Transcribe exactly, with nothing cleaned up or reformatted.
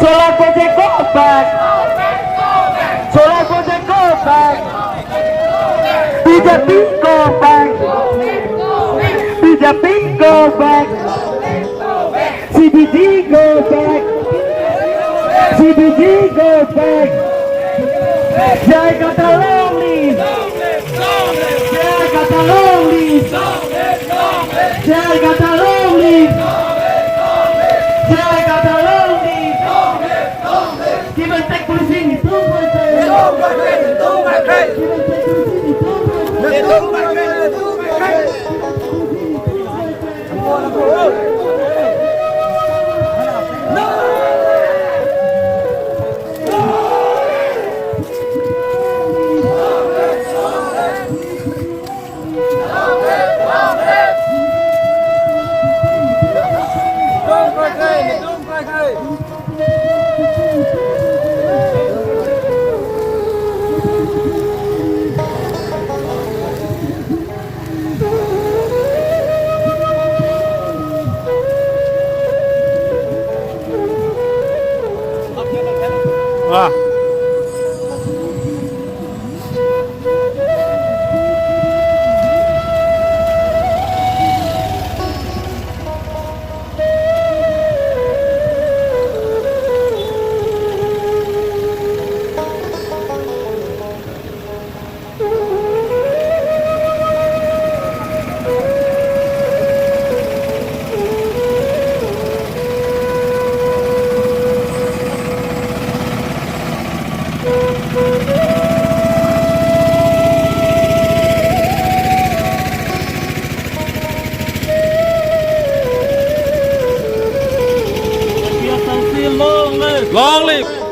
Solar project go back. Solar project go back. B J P go back. B J P go back. C B G go back. C B G go back. Jakarta long live. Jakarta long live. Jakarta long live. Jakarta long live. Give and take policy, don't break it. Give and take policy, don't break it. Ah. Long live! Long live!